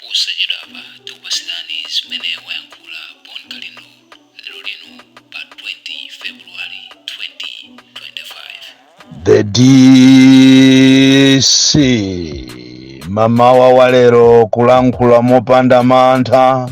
Posachedwapa tikupatsirani zimene wayankhula Bon Kalindo lero lino pa 20 February 2025. The DC mamawa wa lero kulankhula mopanda mantha,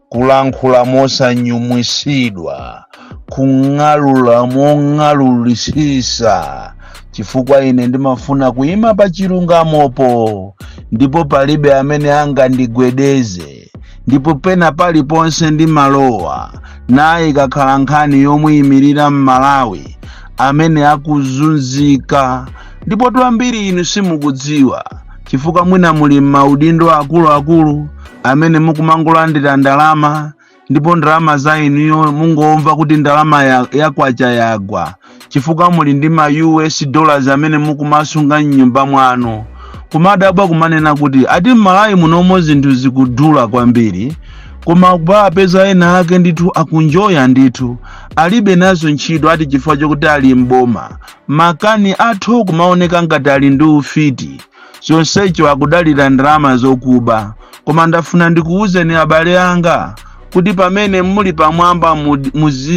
kulankhula mosanyumwisidwa, kung'alula mong'alulisisa, chifukwa ine ndimafuna kuyima pa chilungamopo, ndipo palibe amene angandigwedeze, ndipo pena paliponse ndimalowa naye ikakhala nkhani yomuyimirira Mmalawi amene akuzunzika. Ndipo twambiri inu simukudziwa, chifukwa mwina muli m'maudindo akuluakulu amene mukumangolandira ndalama, ndipo ndalama za inuyo mungomva kuti ndalama ya kwacha yagwa, chifukwa muli ndi ma US dollars amene mukumasunga mnyumba mwanu, kumadabwa kumanena kuti ati m'Malawi munomo zinthu zikudula kwambiri, koma kupapeza ena ake ndithu akunjoya, ndithu alibe nazo ntchito, ati chifukwa chokuti ali mboma. Makani athu kumaoneka ngati ali ndi ufiti, chonsecho akudalira ndalama zokuba. Koma ndafuna ndikuwuzeni abale anga kuti pamene muli pamwamba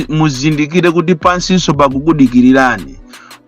muzindikire kuti pansinso pakukudikirirani.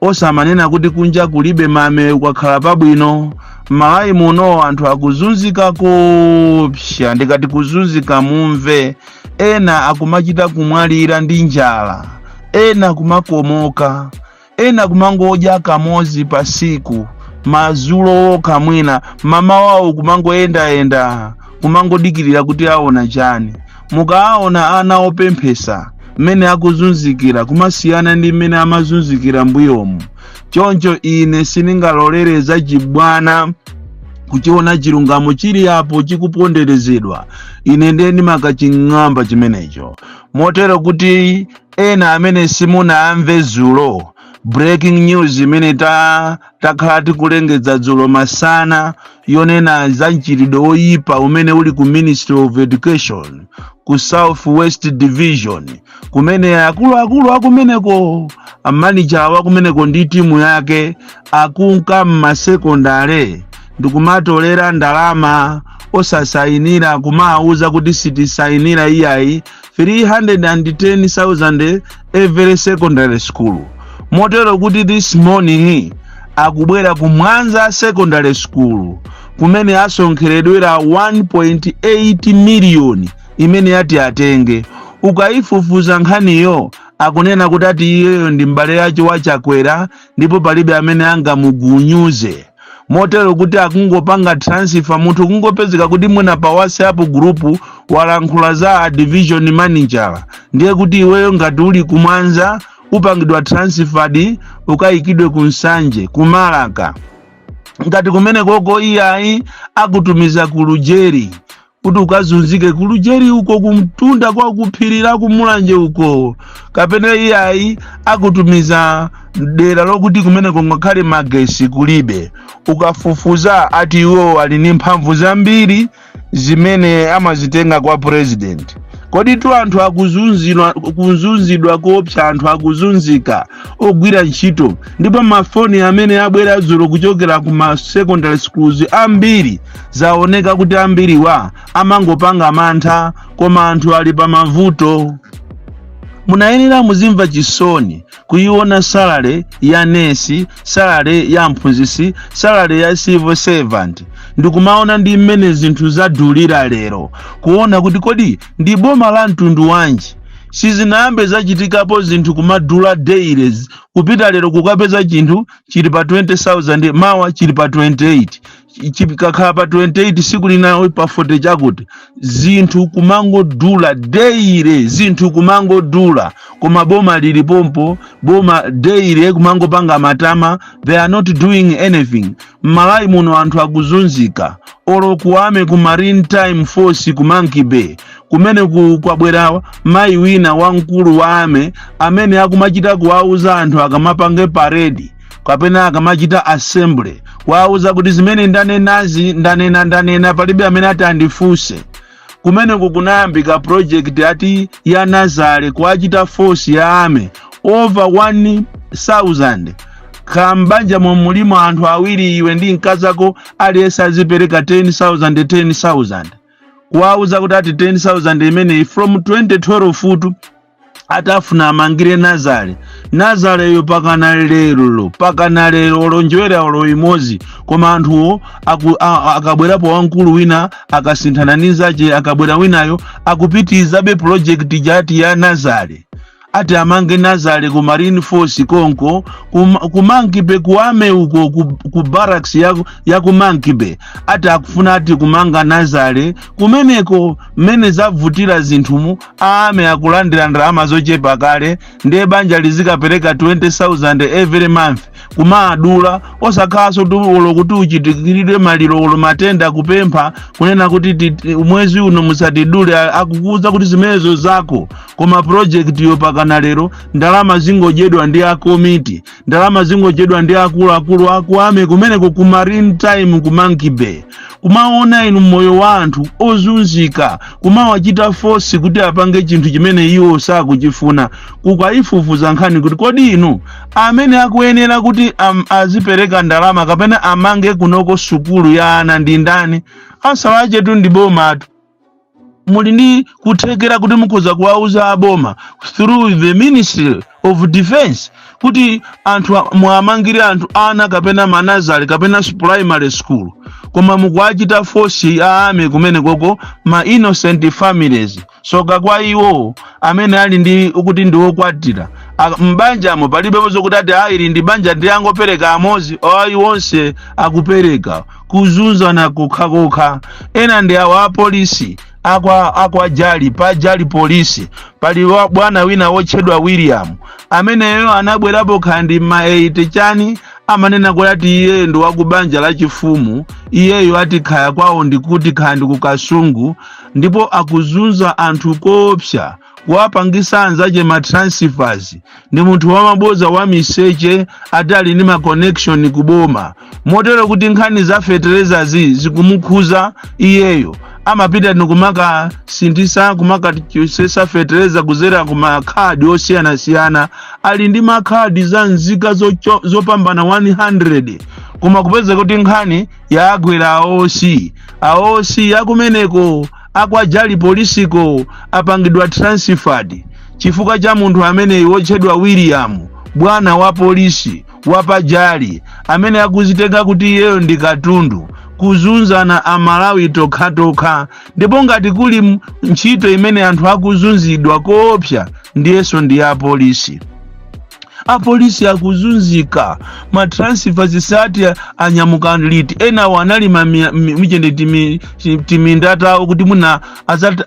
Osamanena kuti kunja kulibe mame, ukakhala pabwino. M'Malawi muno anthu akuzunzika kopsa. Ndikati kuzunzika mumve, ena akumachita kumwalira ndi njala, ena kumakomoka, ena kumangodya kamodzi pa siku, madzulo okha, mwina mamawawo kumangoyendayenda, kumangodikirira kuti aona chani. Mukaona ana opemphesa mmene akuzunzikira, kumasiyana ndi mmene amazunzikira mbuyomu. Choncho ine sindingalolere zachibwana, kuchiona chilungamo chili apo chikuponderezedwa, ine ndiye ndimakaching'amba chimenecho. Motero kuti ena amene simunamve dzulo breaking news imene takhala tikulengeza dzulo masana, yonena za mchitidwe woyipa umene uli ku Ministry of Education ku South West Division, kumene akuluakulu akumeneko, amanija wakumeneko ndi timu yake, akunka mmasekondale ndikumatolera ndalama osasayinira, kumawuza kuti sitisayinira iyayi, 310,000 every secondary school. Motero kuti this morning akubwera ku Mwanza Secondary School, kumene asonkheredwera 1.8 miliyoni imene yati atenge. Ukayifufuza nkhaniyo, akunena kuti ati iyeyo ndi mbale yacho waChakwera, ndipo palibe amene angamugunyuze. Motero kuti akungopanga transfer munthu, kungopezeka kuti mwina pa WhatsApp group walankhula za a division manager, ndiye kuti iweyo ngati uli kuMwanza upangidwa transferred, ukayikidwe ku Nsanje, kuMalaka. Ngati kumene koko iyayi, akutumiza ku Lujeri kuti ukazunzike ku Lujeri uko, kumtunda kwa kuphirira kuMulanje uko, kapena iyayi, akutumiza dera lokuti kumeneko ngakhale magesi kulibe. Ukafufuza, ati iwo ali ndi mphamvu zambiri zimene amazitenga kwa president. Kodi tu anthu akuzunzidwa, kuzunzidwa koopsa, anthu akuzunzika ogwira ntchito. Ndipo mafoni amene abwera dzulo kuchokera ku ma secondary schools ambiri, zaoneka kuti ambiriwa amangopanga mantha, koma anthu ali pa mavuto. Munayenera muzimva chisoni kuiona salary ya nesi, salary ya mphunzitsi, salary ya civil servant, ndikumaona ndi mmene zinthu zadulira lero, kuona kuti kodi ndi boma la mtundu wanji? Sizinayambe zachitikapo zinthu kumadula daily, kupita lero kukapeza chinthu chili pa 20,000, mawa chili pa 28, chikakhala pa 28, siku lina pa 40 chakuti. Zinthu kumangodula daily, zinthu kumangodula, koma boma lili pompo, boma daily kumangopanga matama. They are not doing anything. M'Malawi muno anthu akuzunzika. Olo ku army, ku Maritime Force ku Monkey Bay kumene kwabwera mayi wina wamkulu wa army amene akumachita kuwauza anthu akamapange parade kapena akamachita assembly, kuwauza kuti zimene ndanenazi ndanena, ndanena, palibe amene ati andifunse. Kumeneko kunayambika project ati ya nazale, kuachita force ya army over 1000. Kambanja momulimo anthu awiri, iwe ndi mkazako, aliyense azipereka 10,000 10,000. Kuwauza kuti ati 10,000 imeneyi from 2012 futu atafuna amangire nursery. Nurseryyo pakana lero, pakana lero olonjewera olo imodzi. Koma anthuwo akabwerapo wamkulu wina, akasinthana ndi nzache, akabwera winayo, akupitirizabe project jati ya nursery. Ati amange nursery ku Marine Force konko ku Monkey Bay, ku army uko, ku barracks ya ku Monkey Bay. Ati akufuna ati kumanga nursery kumeneko. Mmene zavutira zinthumu, army akulandira ndalama zochepa kale, ndiye banja lizikapereka 20,000 every month, kumaadula, osakhalanso olo kuti uchitikiridwe maliro olo matenda, kupempha kunena kuti mwezi uno musatidule. Akukuwuza kuti zimenezo zako. Koma project yo pakana lero ndalama zingodyedwa ndi akomiti, ndalama zingodyedwa ndi akuluakulu aku army kumeneko ku Marine Time ku Monkey Bay. Kumaona inu moyo wa anthu ozunzika, kumawachita force kuti apange chinthu chimene iwo sakuchifuna. Kukayifufuza nkhani kuti kodi inu amene akuyenera kuti azipereka ndalama kapena amange kunoko sukulu ya ana ndi ndani? Asalachetu ndi bomatu. Muli ndi kuthekera kuti mukhoza kuwauza aboma through the Ministry of Defense kuti anthu muamangire anthu ana kapena manursery kapena primary school, koma mukuachita force a army kumene koko ma innocent families. Soka kwa iwo amene ali ndi kuti ndi okwatira. M'banjamo palibepo zokuti ati ayi, ndi banja ndi angopereka amozi, ayi, onse akupereka, kuzunzana kokhakokha. Ena ndi awa apolisi akwa Jali, pa Jali polisi pali bwana wina wotchedwa William, ameneyo anabwerapo khandi ma 80 chani. Amanena kuti ati iyeyo ndi wakubanja la chifumu, iyeyo ati khaya kwawo ndikuti khandi ku Kasungu, ndipo akuzunza anthu koopsa, kuwapangisa anzache ma transfers. Ndi munthu wamaboza, wa miseche, ati ali ndi ma connection kuboma, motero kuti nkhani za feterezazi zikumukhuza iyeyo. Amapita ndikumakasinthisa, kumakachosesa fetereza kuzera ku makhadi osiyanasiyana. Ali ndi makhadi za nzika zopambana 100. Koma kupeza kuti nkhani yagwera aOC, aOC akumeneko akwaJali polisiko apangidwa transferred chifukwa cha munthu ameneyi wotchedwa William, bwana wa polisi wapajali, amene akuzitenga kuti iyeyo ndi katundu. Kuzunzana Amalawi tokhatokha. Ndipo ngati kuli ntchito imene anthu akuzunzidwa koopsa, ndiyenso ndi apolisi. Apolisi akuzunzika, ma transfer zisati anyamuka liti. Enawo analima michende timinda tawo kuti muna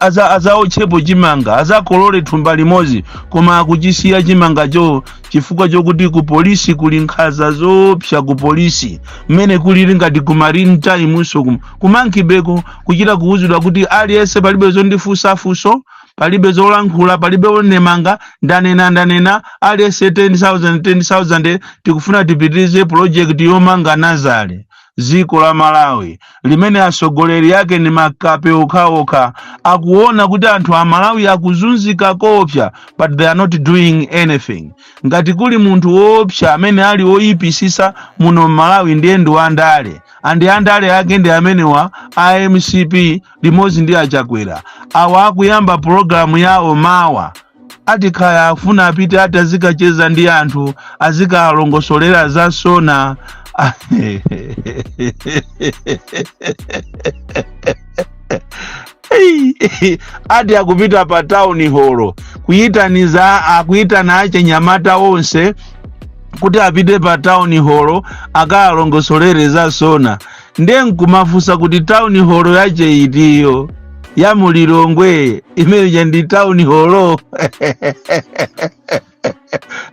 azaotchepo chimanga, azakolole thumba limodzi, koma akuchisiya chimangacho chifukwa chokuti ku polisi kuli nkhanza zoopsa. Ku polisi mmene kulili ngati ku Marine Time so ku Monkey Bayko, kuchita kuwuzidwa kuti aliyense, palibe zondifunsafunso, palibe zolankhula, palibe onemanga, ndanena ndanena, aliyense 10,000 10,000, tikufuna tipitirize project yomanga nursery. Dziko la Malawi limene atsogoleri ake ni makape okhaokha, akuona kuti anthu a Malawi akuzunzika koopsa, but they are not doing anything. Ngati kuli munthu woopsa amene ali woyipisisa muno Malawi, ndiye ndi wandale, andi andale ake ndi amenewa a MCP limodzi ndi aChakwera. Awa akuyamba pulogalamu yawo mawa, ati khaya afuna apite, ati azikacheza ndi anthu, azikalongosolera za SONA. Ati akupita pa town hall kuyitaniza, akuyitana achinyamata onse kuti apite pa town hall akalongosolere za SONA. Ndiye nkumafunsa kuti town hall yache itiyo? Ya muLilongwe imeneja ndi town hall?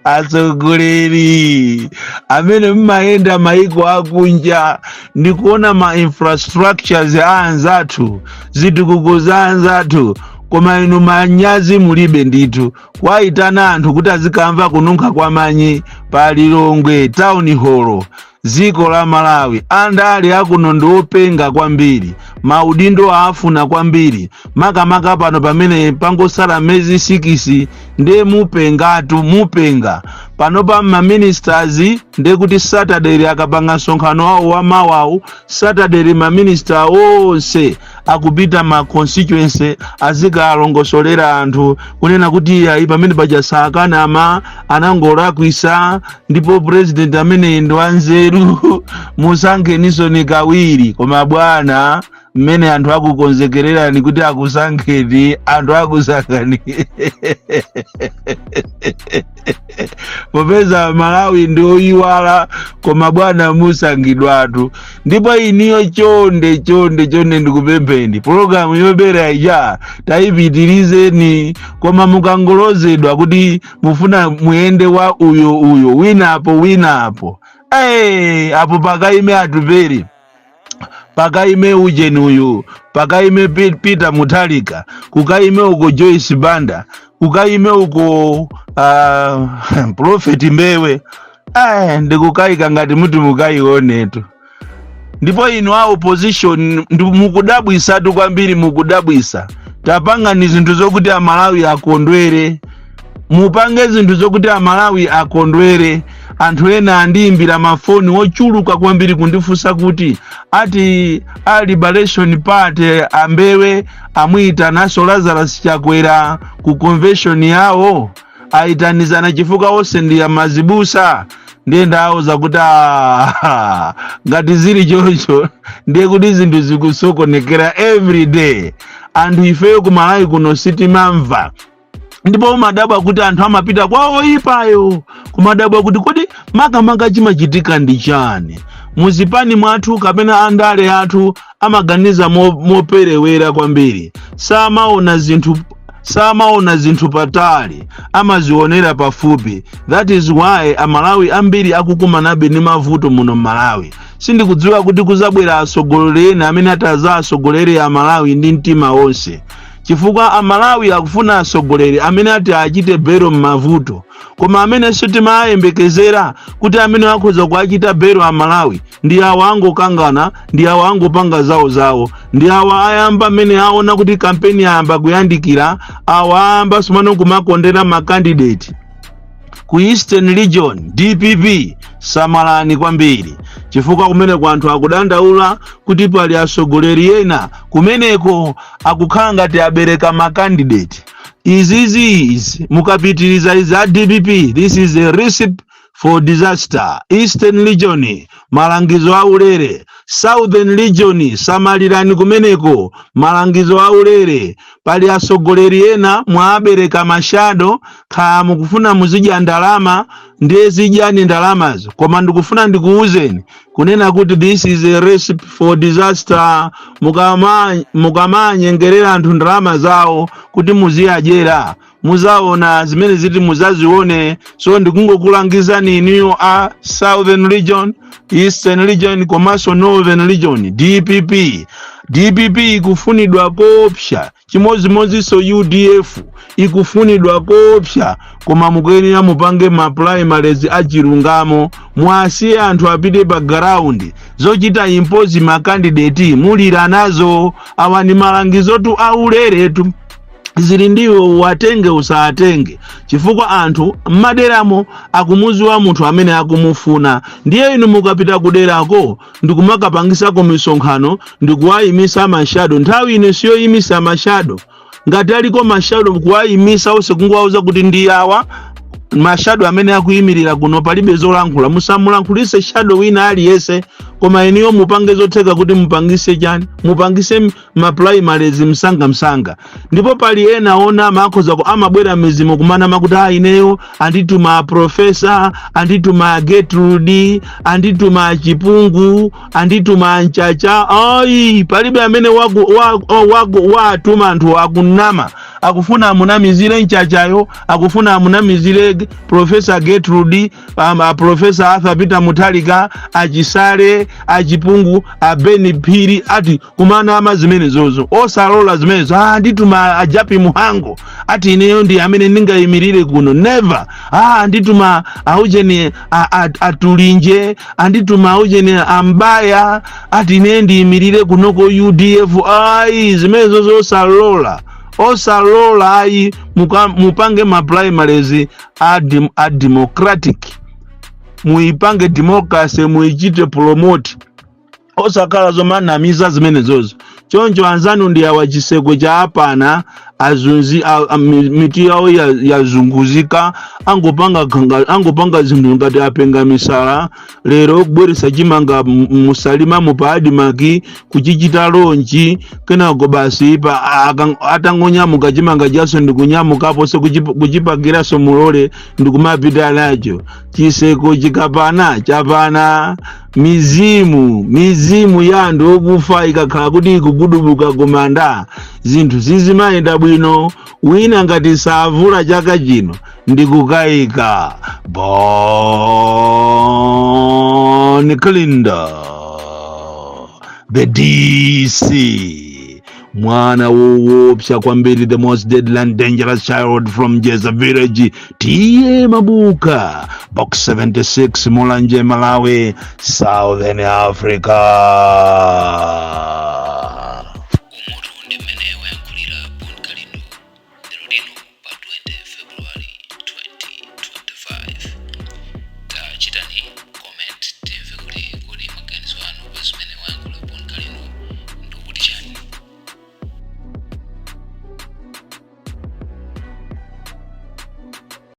Atsogoleri amene mmayenda maiko akunja ndikuona ma infrastructures a anzathu, zitukuko za anzathu, koma inu manyazi mulibe ndithu, kuwayitana anthu kuti azikamva kununkha kwa manyi pa Lilongwe town hall. Dziko la Malawi, andale akuno ndi openga kwambiri, maudindo aafuna kwambiri, makamaka pano pamene pangosala miyezi 6. Ndiye mupengatu, mupenga panopa. Maministers, ndiye kuti Saturday akapanga msonkhano wawo wa mawawu, Saturday maminista onse akupita ma constituency, azikalongosolera anthu kunena kuti ayi, pamene paja sakanama, anangolakwisa, ndipo president amene ndi wanzeru, musankheninso kawiri. Koma bwana, mmene anthu akukonzekererani kuti akusankheni, anthu akusankhani, popeza Malawi ndi oyiwala. Koma bwana, musankhidwatu. Ndipo iniyo, chonde chonde chonde, ndikupempheni, pologalamu yobera ija tayipitirizeni. Koma mukangolozedwa kuti mufuna muyende wa uyo uyo, winapo winapo, hey, apo pakaime Atupere, pakaime ujeni uyu, pakaime Peter Mutharika, kukaime uko Joyce Banda, kukaime uko Prophet Mbewe, ndikukayika ngati muti mukayionetu. Ndipo inu a opposition, mukudabwisatu kwambiri, mukudabwisa. Tapangani zinthu zokuti Amalawi akondwere, mupange zinthu zokuti Amalawi akondwere. Anthu ena andiyimbira mafoni ochuluka kwambiri kundifunsa kuti ati a Liberation Party ambewe amuyitanaso Lazarus Chakwera ku convention yawo, ayitanizana chifukwa onse ndi amazibusa. Ndiye ndawuza kuti, "Ah, ngati zili choncho, ndiye kuti zinthu zikusokonekera every day." Anthu ifeyo ku Malawi kuno sitimamva, ndipo umadabwa kuti anthu amapita kwa oyipayo, kumadabwa kuti kodi makamaka chimachitika ndi chani muzipani mwathu kapena andale athu amaganiza moperewera kwambiri. Samaona zinthu patali, amazionera pafupi. That is why Amalawi ambiri akukumanabe ndi mavuto muno Mmalawi. Sindikudziwa kuti kuzabwera atsogoleri ena amene ataza atsogoleri Amalawi ndi mtima wonse, chifukwa Amalawi akufuna atsogoleri amene ati achite belo m'mavuto. Koma amene sitimayembekezera kuti amene akhoza kuachita belo Amalawi ndi awa angokangana, ndi awa angopanga zawo zawo, ndi awa ayamba amene aona kuti kampeni ayamba kuyandikira, awa ayamba sumano kumakondera macandidate. Ku Eastern Region, DPP, samalani kwambiri, chifukwa kumeneko anthu akudandaula kuti pali atsogoleri ena kumeneko akukhala ngati abereka macandidate. Izizi izi mukapitiriza izi a DPP, this is a recipe for disaster. Eastern Region, malangizo aulere. Southern Region, samalirani kumeneko, malangizo aulere. Pali atsogoleri ena mwabereka mashadow. Kha mukufuna muzidya ndalama, ndiye zidyani ndalamazo, koma ndikufuna ndikuwuzeni kunena kuti this is a recipe for disaster. Mukamanyengerera anthu ndalama zawo kuti muziyadyera, muzaona zimene ziti muzazione. So ndikungokulangizani iniyo a Southern Region, Eastern Region komanso Northern Region, DPP. DPP ikufunidwa koopsa, chimodzimodzinso UDF ikufunidwa koopsa, koma mukuyenera mupange ma primaries achilungamo, mwasiye anthu apite pa ground. Zochita impose macandidate mulira nazo. Awa ndi malangizotu auleretu, zili ndiwe, uwatenge usatenge, chifukwa anthu mmaderamo akumuziwa munthu amene akumufuna. Ndiye inu mukapita kuderako ndikumakapangisako misonkhano ndikuwayimisa mashadow, nthawi ino siyoyimisa mashadow. Ngati aliko mashadow, kuwayimisa onse, kungowauza kuti ndi awa mashadow amene akuyimirira kuno, palibe zolankhula, musamulankhulise shadow wina aliyense. Koma iniyo mupange zotheka kuti mupangise chani, mupangise ma primaries msangamsanga. Ndipo pali ena ona amakhoza amabwera mizimu kumanama kuti a ineyo andituma professor, andituma Gertrude, andituma Chipungu, andituma Mchacha. Ayi, palibe amene waku, wa, wa, watuma. Anthu akunama. Akufuna amunamizire Mchachayo, akufuna amunamizire Professor Gertrude, Professor Arthur Peter Mutharika, Achisale, Achipungu, Abeni Phiri, ati kumana ama zimenezozo. Osalola zimenezo. "Ah, ndituma Ajapi Muhango, ati ineyo ndi amene ndingayimirire kuno." Never. "Ah, ndituma aujeni Atulinje, andituma aujeni Ambaya, ati ine ndiyimirire kunoko UDF." Ayi, zimenezozo osalola, osalola ayi. Mupange ma primaries a democratic, muipange democracy, muichite promote, osakhala zomanamiza zimenezozo. Choncho anzanu ndi awa, chiseko cha apana azunzi mitu yawo yazunguzika, angopanga zinthu ngati apenga misala. Lero kubweresa chimanga musalima mu ADMARC, kuchichita launch, kenako basi pa atangonyamuka chimanga chaso ndikunyamukaponso kuchipakiranso mulole ndikumapita nacho. Chiseko chikapana chapana. Mizimu ya anthu okufa ikakhala kuti ikugudubuka kumanda, zinthu zizimayenda bwino. Wina ngati savula chaka chino, ndikukayika. Bon Kalindo, the DC, mwana woopsa kwambiri, the most deadly and dangerous child from Jeza Village, T/A Mabuka, Box 76, Mulanje, Malawi, Southern Africa.